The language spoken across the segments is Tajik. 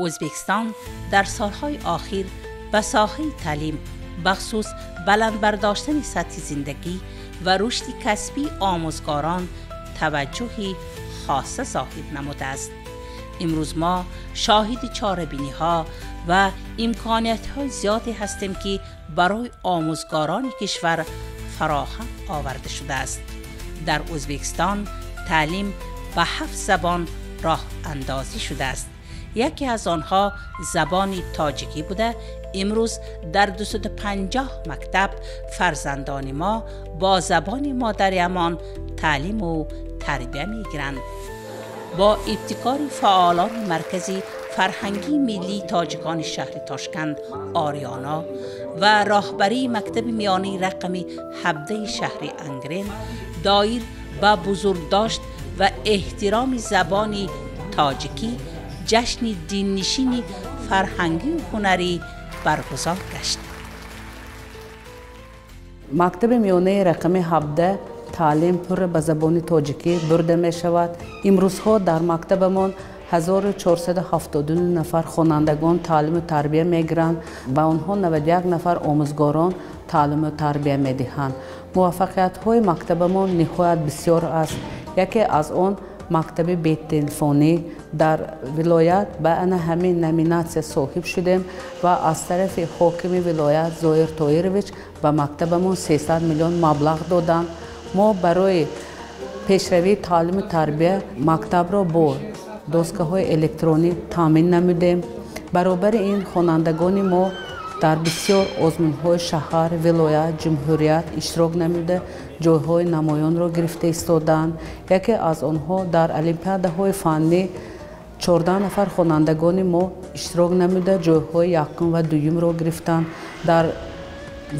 Ӯзбекистон дар солҳои охир ба соҳаи таълим, бахусус баланд бардоштани сатҳи зиндагӣ ва рушди касбии омӯзгорон таваҷҷӯҳи хоса зоҳир намудааст. Имрӯз мо шоҳиди чорабиниҳо ва имкониятҳои зиёде ҳастем, ки барои омӯзгорони кишвар фароҳам оварда шудааст. Дар Ӯзбекистон таълим ба 7 забон роҳ андозӣ шудааст. Яке аз онҳо забони тоҷикӣ буда, имрӯз дар 250 мактаб фарзандони мо бо забони модариамон таълиму тарбия мегиранд. Бо ибтикори фаъолони Маркази фарҳангии миллии тоҷикони шаҳри Тошканд «Ориёно» ва роҳбарии мактаби миёнаи рақами 17 шаҳри Ангрен доир ба бузургдошт ва эҳтироми забони тоҷикӣ ҷашни дилнишини фарҳангию ҳунарӣ баргузор гашт. Мактаби миёнаи рақами 17 таълим пурра ба забони тоҷикӣ бурда мешавад. Имрӯзҳо дар мактабамон 1472 нафар хонандагон таълиму тарбия мегиранд ва онҳо 91 нафар омӯзгорон таълиму тарбия медиҳанд. Муваффақиятҳои мактабамон ниҳоят бисёр аст. Яке аз он мактаби бетелефонӣ дар вилоят ба ана ҳамин номинатсия соҳиб шудем ва аз тарафи ҳокими вилоят Зоир Тоирович ба мактабамон 300 миллион маблағ доданд. Мо барои пешравии таълиму тарбия мактабро бо доскаҳои электронӣ таъмин намудем. Баробари ин хонандагони мо дар бисёр озмунҳои шаҳр, вилоят, ҷумҳурият иштирок намуда, ҷойҳои намоёнро гирифта истодаанд. Яке аз онҳо дар олимпиадаҳои фаннӣ 14 нафар хонандагони мо иштирок намуда, ҷойҳои якум ва дуюмро гирифтанд. Дар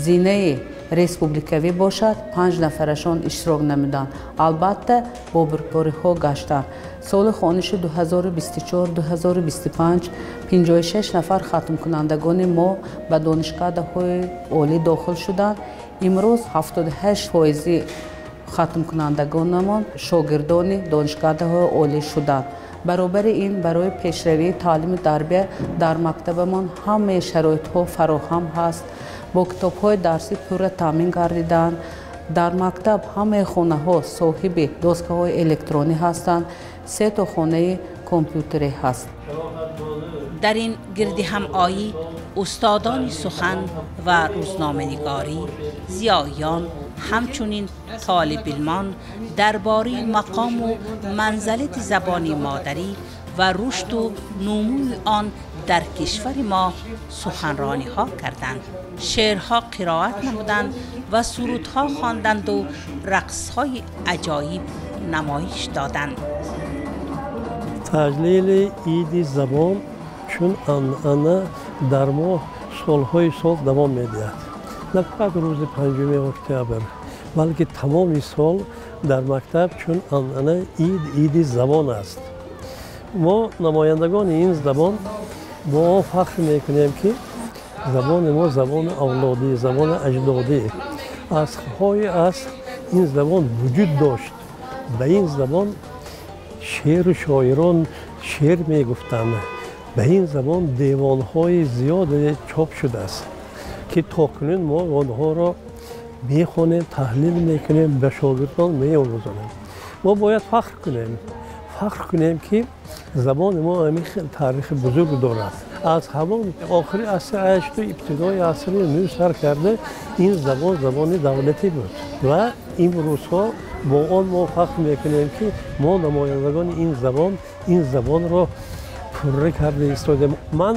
зинаи республикавӣ бошад, панҷ нафарашон иштирок намуданд, албатта бо бурдбориҳо гаштанд. Соли хониши 2024-2025 56 нафар хатмкунандагони мо ба донишкадаҳои олӣ дохил шуданд. Имрӯз 78 фоизи хатмкунандагонамон шогирдони донишкадаҳои олӣ шуданд. Баробари ин барои пешравии таълиму тарбия дар мактабамон ҳамаи шароитҳо фароҳам ҳаст, бо китобҳои дарсӣ пурра таъмин гардидаанд. Дар мактаб ҳамаи хонаҳо соҳиби доскаҳои электронӣ ҳастанд, се то хонаи компютерӣ ҳаст. Дар ин гирдиҳамоӣ устодони сухан ва рӯзноманигорӣ, зиёиён, ҳамчунин толибилмон дар бораи мақому манзалати забони модарӣ ва рушду нумӯи он дар кишвари мо суханрониҳо карданд, шеърҳо қироат намуданд ва сурудҳо хонданду рақсҳои аҷоиб намоиш доданд. Таҷлили иди забон чун анъана дар мо солҳои сол давом медиҳад. На фақат рӯзи 5 октябр, балки тамоми сол дар мактаб чун анъана ид иди забон аст. Мо, намояндагони ин забон, бо он фахр мекунем, ки забони мо забони авлодӣ, забони аҷдодӣ, асрҳои аср ин забон вуҷуд дошт. Ба ин забон шеъру шоирон шеър мегуфтанд, ба ин забон девонҳои зиёде чоп шудааст, ки то кунун мо онҳоро мехонем, таҳлил мекунем, ба шогирдон меомӯзонем. Мо бояд фахр кунем, фахр кунем, ки забони мо ҳамин хел таърихи бузург дорад. Аз ҳамон охири асри ҳашту ибтидои асри нӯ сар карда ин забон забони давлатӣ буд ва имрӯзҳо бо он мо фахр мекунем, ки мо, намояндагони ин забон, ин забонро пурра карда истодем. Ман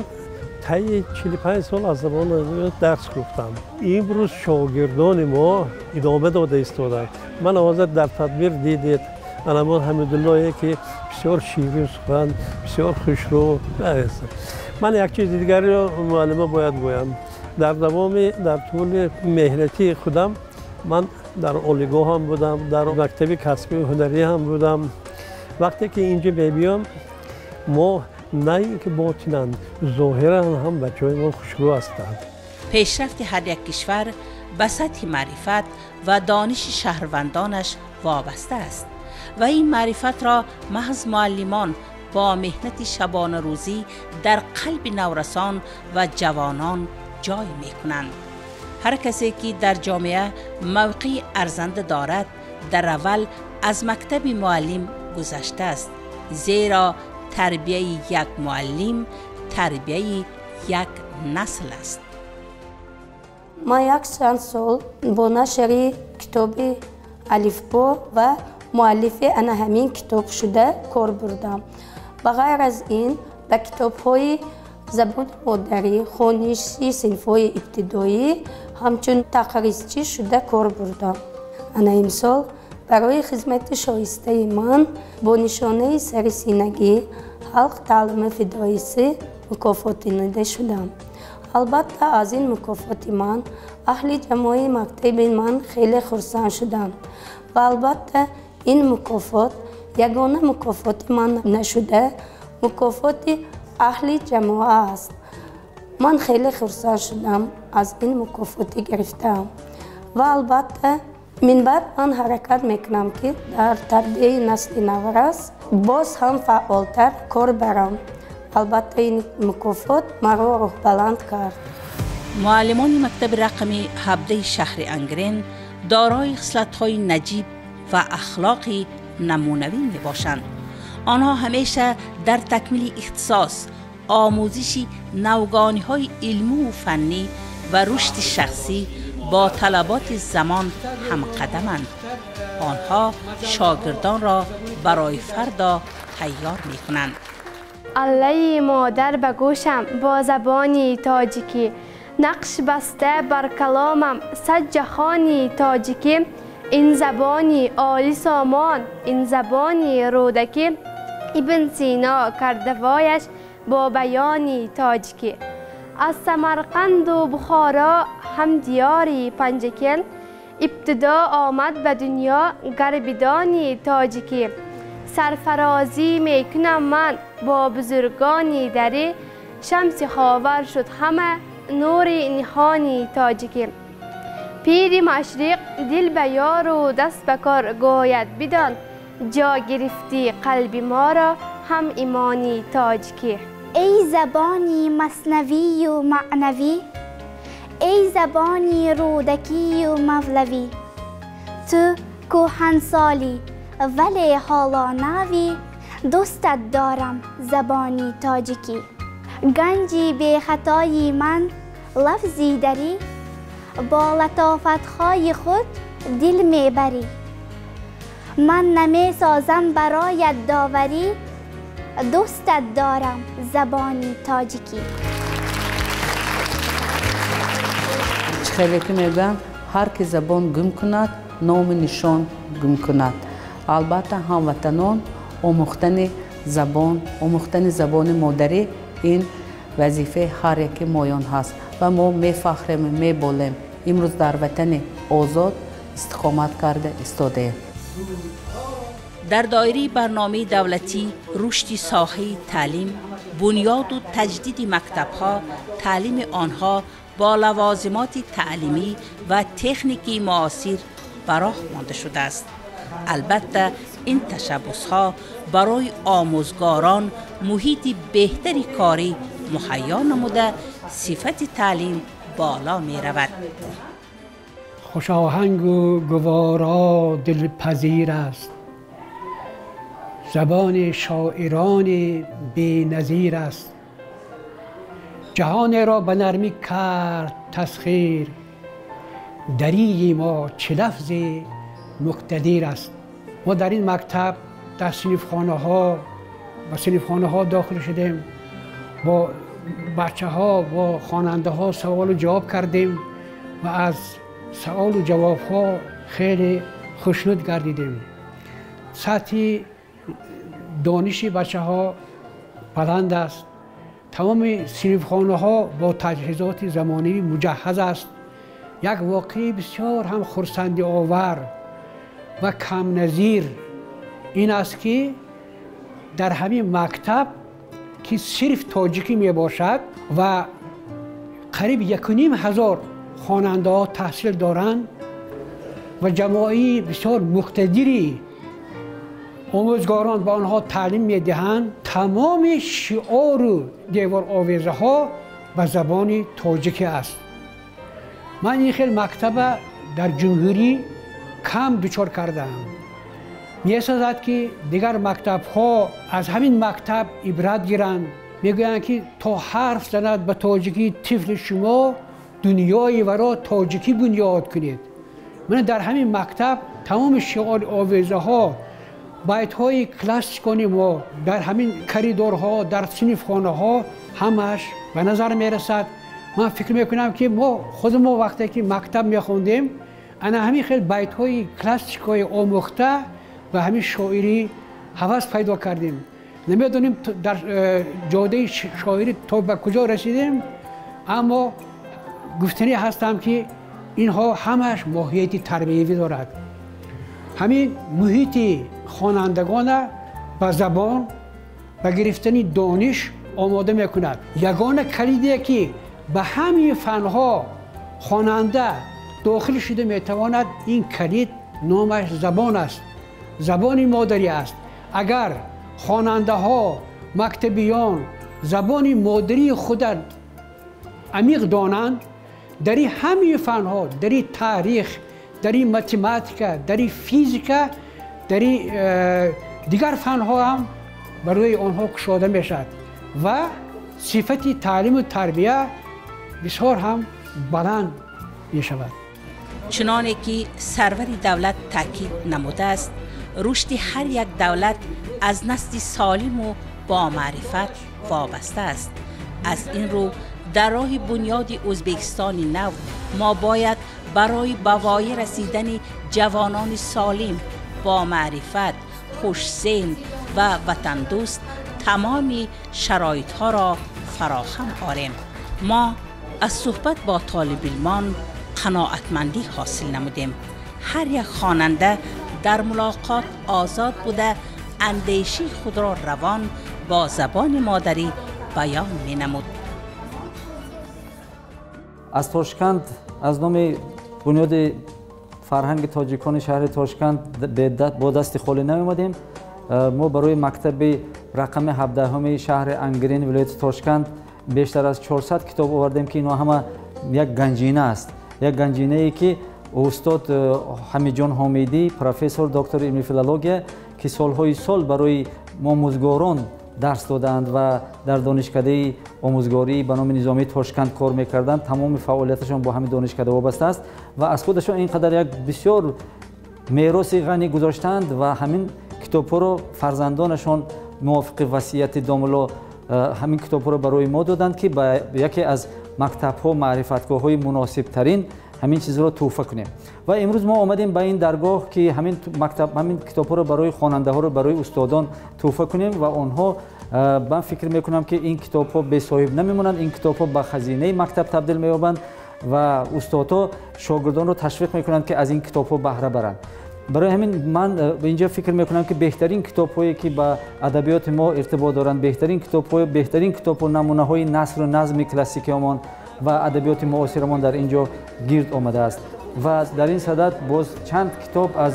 тайи 45 сол аз забони дарс гуфтам. Имрӯз шогирдони мо идома дода истоданд. Ман ҳозир дар тадбир дидед, анамон Ҳамидуллое, ки бисёр ширин сухан, бисёр хушрӯ. Ман як чизи дигареро, муаллима, бояд гӯям. Дар давоми, дар тӯли меҳнатии худам ман дар олигоҳ ҳам будам, дар мактаби касбию ҳунарӣ ҳам будам. Вақте ки инҷо мебиём, мо на ин ки ботинан, зоҳиран ҳам бачаҳои мо хушрӯ ҳастанд. Пешрафти ҳар як кишвар ба сатҳи маърифат ва дониши шаҳрвандонаш вобаста аст ва ин маърифатро маҳз муаллимон با محنت شبانه روزی در قلب نورسان و جوانان جای می کنند. هر کسی که در جامعه موقع ارزنده دارد در اول از مکتب معلم گذشته است، زیرا تربیه یک معلم تربیه یک نسل است. ما یک چند سال با نشر کتاب الفبا و مؤلف انا همین کتاب شده کار بردم. و غیر از این به کتاب های زبان مادری خونیشی صنف‌های ابتدایی همچون تقریزچی شده کار بردم. انا امسال برای خدمت شایسته من با نشانه سرسینگی حلق تعلیم فدایسی مکافاتینده شدم. البته از این مکافات من اهل جماعی مکتب من خیلی خرسند شدم و البته این مکافات یگانه مکافات من نشده، مکافات اهل جماعه است. من خیلی خرسند شدم از این مکافات گرفتم و البته من بعد من حرکت میکنم که در تربیه نسل نورس باز هم فعالتر کار برم. البته این مکافات مرا روح بلند کرد. معلمان مکتب رقم 17 شهر انگرین دارای خصلت‌های نجیب و اخلاق نمونوی میباشند. آنها همیشه در تکمیل اختصاص، آموزش نوگانی‌های علمی و فنی و رشد شخصی با طلبات زمان همقدمند. آنها شاگردان را برای فردا تیار میکنند. الله مادر به گوشم با زبانی تاجیکی، نقش بسته بر کلامم صد جهانی تاجیکی. این زبانی عالی سامان، این زبانی رودکی، ابن سینا کردوایش با بیانی تاجیکی. از سمرقند و بخارا هم دیاری پنجکن، ابتدا آمد به دنیا گربیدانی تاجیکی. سرفرازی میکنم من با بزرگانی دری، شمس خاور شد همه نور نهانی تاجیکی. پیر مشرق دل به یار و دست به کار گوید بدان، جا گرفتی قلب ما را هم ایمانی تاجیکی. ای زبانی مثنوی و معنوی، ای زبانی رودکی و مولوی، تو کهنسالی ولی حالا نوی، دوستت دارم زبانی تاجیکی. گنجی به خطای من لفظی دری، با لطافت‌های خود دل میبری. من نمی سازم برایت داوری، دوستت دارم زبانی تاجیکی. خیلی که میگم هر که زبان گم کند نام نشان گم کند. البته هموطنان آموختن زبان، آموختن زبان مادری این وظیفه هر یک مایان هست و ما میفخریم میبالیم امروز در وطن آزاد استقامت کرده ایستاده. در دایره برنامه دولتی رشد ساحه تعلیم، بنیاد و تجدید مکتب‌ها، تعلیم آنها با لوازمات تعلیمی و تکنیکی معاصر براه مانده شده است. البته این تشبث‌ها برای آموزگاران محیط بهتری کاری مهیا نموده صفت تعلیم بالا می رود. خوش آهنگ و گوارا دلپذیر است، زبان شاعران بی نظیر است. جهان را به نرمی کرد تسخیر، دری ما چه لفظ مقتدیر است. ما در این مکتب در صنفخانه ها و صنفخانه ها داخل شدیم، با بچه ها با خواننده ها سوال و جواب کردیم و از سوال و جواب ها خیلی خوشنود گردیدیم. سطح دانش بچه ها بلند است، تمام صنفخانه ها با تجهیزات زمانی مجهز است. یک واقعه بسیار هم خرسندی آور و کم نظیر این است که در همین مکتب که صرف تاجیکی می باشد و قریب 1,500 خواننده ها تحصیل دارند و جماعی بسیار مقتدری омӯзгорон ба онҳо таълим медиҳанд, тамоми шиору деворовезаҳо ба забони тоҷикӣ аст. Ман ин хел мактаба дар ҷумҳурӣ кам дучор кардаам. Месозад ки дигар мактабҳо аз ҳамин мактаб ибрат гиранд. Мегӯянд ки то ҳарф занад ба тоҷикӣ тифли шумо, дунёи варо тоҷикӣ бунёд кунед. Ман дар ҳамин мактаб тамоми шиори овезаҳо, байтҳои классикони мо дар ҳамин коридорҳо, дар синфхонаҳо ҳамааш ба назар мерасад. Ман фикр мекунам ки мо худи мо вақте ки мактаб мехондем, ана ҳамин хел байтҳои классикҳои омӯхта ба ҳамин шоирӣ ҳавас пайдо кардем. Намедонем дар ҷодаи шоирӣ то ба куҷо расидем, аммо гуфтанӣ ҳастам ки инҳо ҳамааш моҳияти тарбиявӣ дорад. Ҳамин муҳити хонандагона ба забон, ба гирифтани дониш омода мекунад. Ягона калиде ки ба ҳамин фанҳо хонанда дохил шуда метавонад, ин калид номаш забон аст, забони модарӣ аст. Агар хонандаҳо, мактабиён забони модарии худа амиқ донанд, дари ҳамин фанҳо, дари таърих, дари математика, дари физика, дари дигар фанҳо ҳам барои онҳо кушода мешавад ва сифати таълиму тарбия бисёр ҳам баланд мешавад. Чуноне ки сарвари давлат таъкид намудааст, рушди ҳар як давлат аз насли солиму бомаърифат вобаста аст. Аз ин рӯ дар роҳи бунёди Ӯзбекистони нав мо бояд барои ба воя расидани ҷавонони солим, бомаърифат, хушзеҳн ва ватандӯст тамоми шароитҳоро фароҳам орем. Мо аз суҳбат бо толибилмон қаноатмандӣ ҳосил намудем. Ҳар як хонанда дар мулоқот озод буда, андешаи худро равон бо забони модарӣ баён менамуд. Аз Тошканд аз номи бунёди фарҳанги тоҷикони шаҳри Тошканд бо дасти холӣ намеомадем. Мо барои мактаби рақами 17 шаҳри Ангрен вилояти Тошканд бештар аз 400 китоб овардем, ки инҳо ҳама як ганҷина аст. Як ганҷинае ки устод Ҳамидҷон Ҳомидӣ, профессор, доктори илми филология, ки солҳои сол барои омӯзгорон дарс додаанд ва дар донишкадаи омӯзгорӣ ба номи Низомии Тошканд кор мекарданд, тамоми фаъолияташон бо ҳамин донишкада вобаста аст ва аз худашон ин қадар як бисёр мероси ғанӣ гузоштаанд ва ҳамин китобҳоро фарзандонашон мувофиқи васияти домулло ҳамин китобҳоро барои мо доданд, ки ба яке аз мактабҳо, маърифатгоҳҳои муносибтарин ҳамин чизро тӯҳфа кунем. Ва имрӯз мо омадем ба ин даргоҳ, ки ҳамин мактаб, ҳамин китобҳоро барои хонандаҳоро, барои устодон тӯҳфа кунем ва онҳо, ман фикр мекунам, ки ин китобҳо бесоҳиб намемонанд, ин китобҳо ба хазинаи мактаб табдил меёбанд ва устодҳо шогирдонро ташвиқ мекунанд, ки аз ин китобҳо баҳра баранд. Барои ҳамин ман инҷо фикр мекунам, ки беҳтарин китобҳое ки ба адабиёти мо иртибот доранд, беҳтарин китобҳо, беҳтарин китобҳо, намунаҳои насру назми классикиамон ва адабиёти муосирамон дар ин ҷо гирд омадааст. Ва дар ин садад боз чанд китоб аз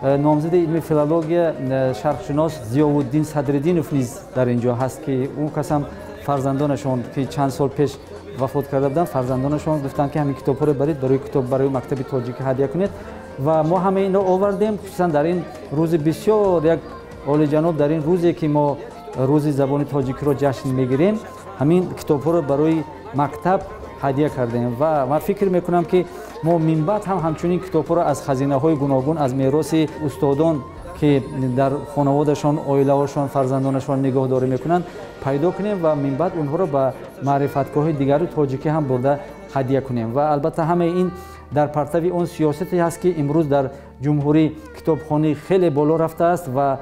номзади илми филология шарқшинос Зиёвуддин Садриддинов низ дар ин ҷо ҳаст, ки ӯ кас ҳам фарзандонашон, ки чанд сол пеш вафот карда буданд, фарзандонашон гуфтанд, ки ҳамин китобҳоро баред, барои китоб, барои мактаби тоҷикӣ ҳадя кунед. Ва мо ҳама инро овардем, хусусан дар ин рӯзи бисёр як олиҷаноб, дар ин рӯзе ки мо рӯзи забони тоҷикиро ҷашн мегирем, ҳамин китобҳоро барои мактаб ҳадя кардем. Ва ман фикр мекунам, ки мо минбаъд ҳам ҳамчунин китобҳоро аз хазинаҳои гуногун, аз мероси устодон, ки дар хонаводашон, оилаҳошон, фарзандонашон нигоҳдорӣ мекунанд, пайдо кунем ва минбаъд онҳоро ба маърифатгоҳи дигари тоҷикӣ ҳам бурда ҳадя кунем. Ва албатта ҳамаи ин дар партави он сиёсате ҳаст, ки имрӯз дар ҷумҳурӣ китобхонӣ хеле боло рафтааст ва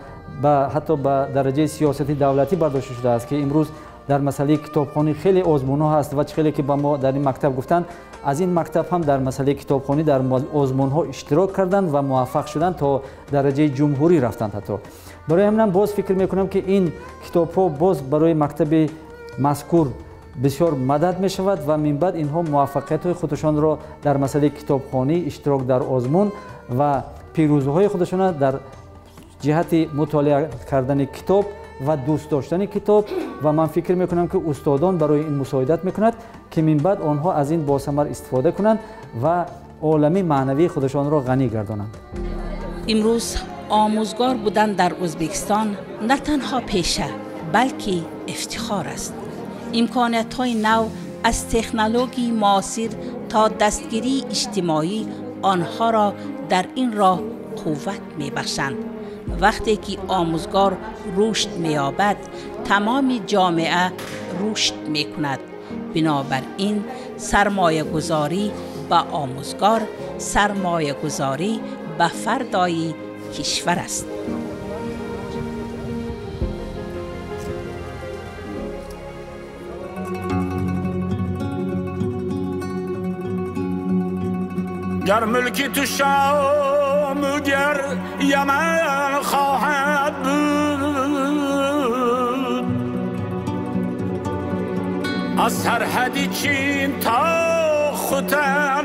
ҳатто ба дараҷаи сиёсати давлатӣ бардошта шудааст, ки имрӯз дар масъалаи китобхонӣ хеле озмунҳо ҳаст ва хеле ки ба мо дар ин мактаб гуфтанд, аз ин мактаб ҳам дар масъалаи китобхонӣ дар озмунҳо иштирок карданд ва муваффақ шуданд, то дараҷаи ҷумҳурӣ рафтанд ҳатто. Барои ҳаминам боз фикр мекунам, ки ин китобҳо боз барои мактаби мазкур бисёр мадад мешавад ва минбаъд инҳо муваффақиятҳои худашонро дар масъалаи китобхонӣ, иштирок дар озмун ва пирӯзиҳои худашонро дар ҷиҳати мутолиа кардани китоб ва дӯст доштани китоб ва ман фикр мекунам, ки устодон барои ин мусоидат мекунад, ки минбаъд онҳо аз ин босамар истифода кунанд ва олами маънавии худашонро ғанӣ гардонанд. Имрӯз омӯзгор будан дар Ӯзбекистон на танҳо пеша, балки ифтихор аст. Имкониятҳои нав аз технологияи муосир то дастгирии иҷтимоӣ онҳоро дар ин роҳ қувват мебахшанд. Вақте ки омӯзгор рушд меёбад, тамоми ҷомеа рушд мекунад. Бинобар ин сармоягузорӣ ба омӯзгор сармоягузорӣ ба фардои кишвар аст. Гар мулки ту Шом гар Яман хоҳад буд, аз сарҳади Чин то Хутан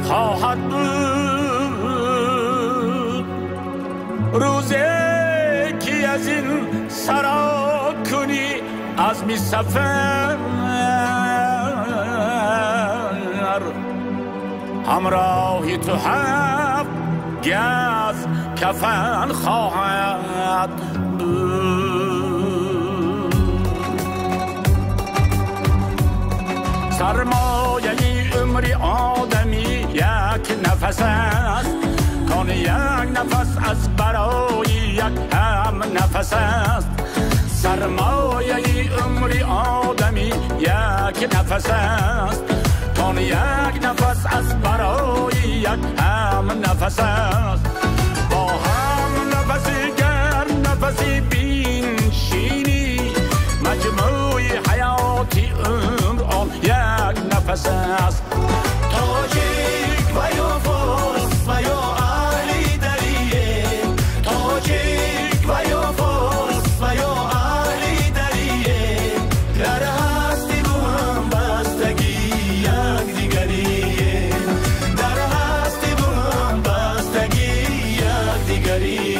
хоҳад буд. Рӯзе ки аз ин саро кунӣ азми сафар, ҳамроҳи ту ҳафт газ кафан хоҳад буд. Сармояи умри одамӣ як нафас аст, кон як нафас аз барои як ҳам нафас аст. Сармояи умри одамӣ як нафас аст, кон як нафас аз барои як ҳам нафас аст. Бо ҳам нафаси гар нафаси биншинӣ, маҷмӯи ҳаёти умр он як нафас аст. Тоҷик ва ё форс ва ё аҳли дарие, тоҷик ва ё форс ва ё аҳли дарие, дар ҳасти бу ҳамбастагӣ якдигарие, дар ҳасти бу ҳамбастагӣ якдигарие.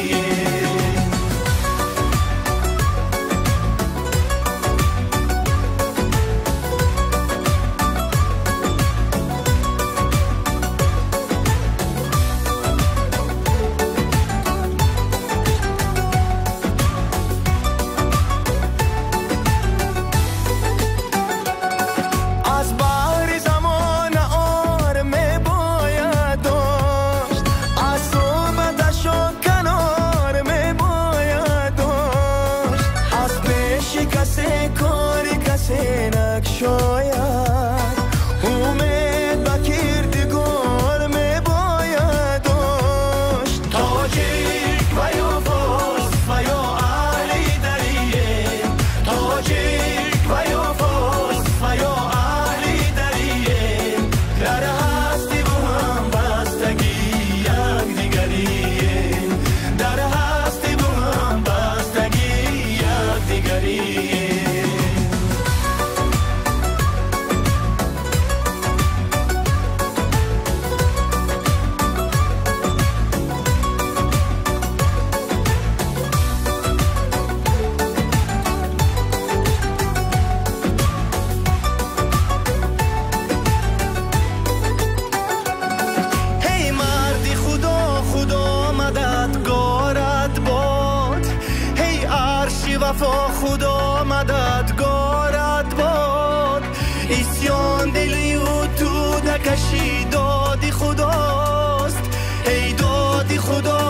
Доди Худост, эй доди Худо.